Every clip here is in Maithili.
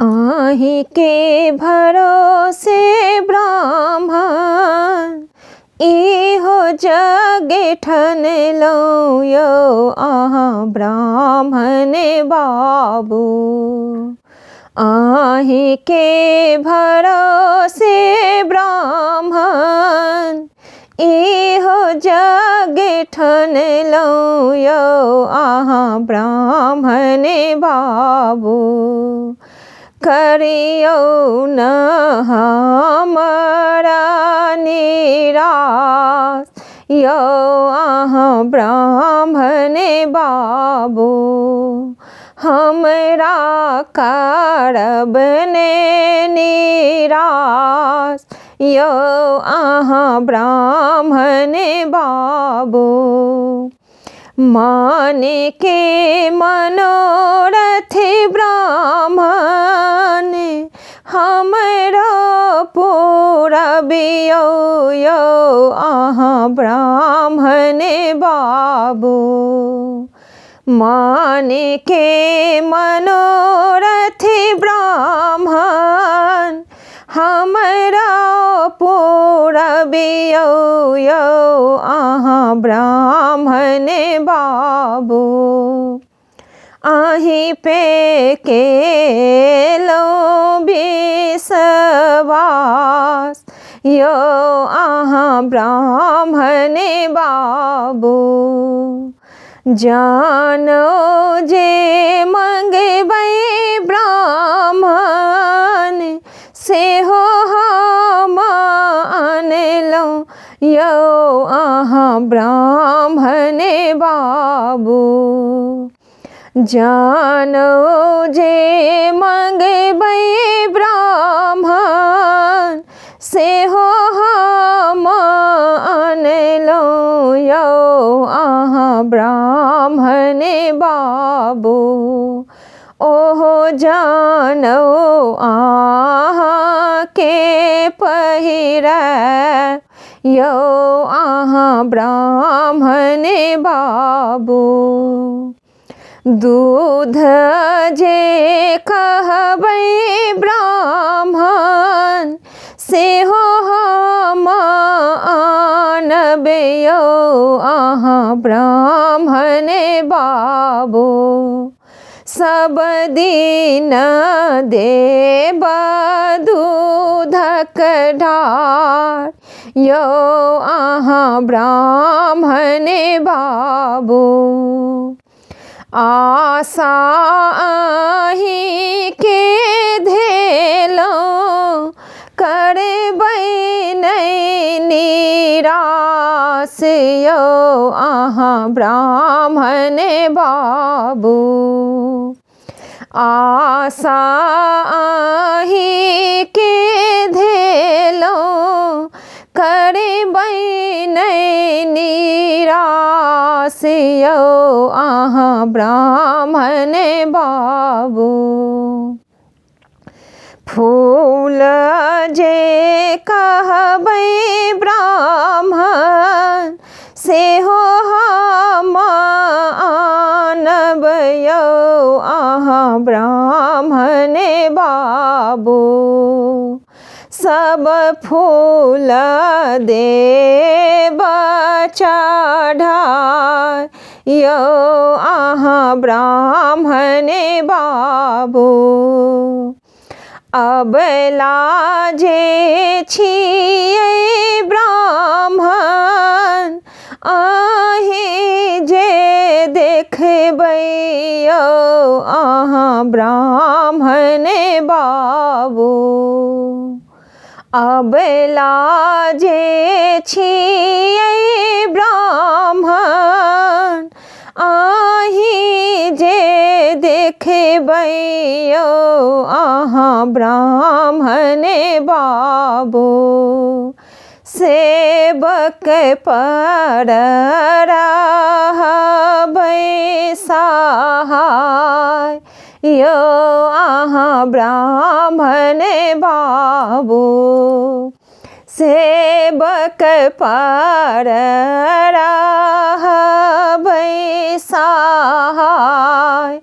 अहीँके भरोसे ब्राह्मण इहो जग ठनलहुँ यौ अहाँ ब्राह्मण बाबू। अहीँके भरोसे ब्राह्मण इहो जग ठनलहुँ यौ अहाँ ब्राह्मण बाबू। करियौ न हमरा निराश यौ अहाँ ब्राह्मण बाबू। हमरा करब ने निराश यौ अहाँ ब्राह्मण बाबू। मानके मनोरथ ब्राह्मण हमरो पुरबियौ यौ अहाँ ब्राह्मण बाबू। मानके मनोरथ ब्राह्मण हमरा पुरबियौ यौ अहाँ ब्राह्मण बाबू। अहीं पे केलहुँ विश्वास यौ अहाँ ब्राह्मण बाबू। जानो जे मंगबै ब्राह्मण सेहो हम अनलहुँ यौ अहाँ ब्राह्मण बाबू। जानो जे मंगबै ब्राह्मण सेहो हम अनलहुँ यौ अहाँ ब्राह्मण बाबू। ओहो जानो अहाँके पहिरय यौ अहाँ ब्राह्मण बाबू। दूध जे कहबै ब्राह्मण सेहो हम आनबै यौ अहाँ ब्राह्मण बाबू। सब दिन देब दूधक ढार यौ अहाँ ब्राह्मण बाबू। आशा अहीँके धेलहुँ करबै नहि निराश यौ अहाँ ब्राह्मण बाबू। आशा अहीँके धेलहुँ करबै नहि निराश यौ अहाँ ब्राह्मण बाबू। फूल जे कहबै ब्राह्मण सेहो हम आनब यौ अहाँ ब्राह्मण बाबू। सब फूल देब चढ़ाय यौ अहाँ ब्राह्मण बाबू। अबला जे छियै ब्राह्मण अहीं जे देखबै यौ अहाँ ब्राह्मण बाबू। अबला जे छियै ब्राह्मण अहीं जे देखबै यौ अहाँ ब्राह्मण बाबू। सेवक पर रहबै सहाय यौ अहाँ ब्राह्मण बाबू। सेवक पर रहबै सहाय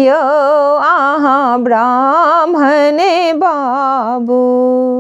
यौ अहाँ अहाँ ब्राह्मण बाबू।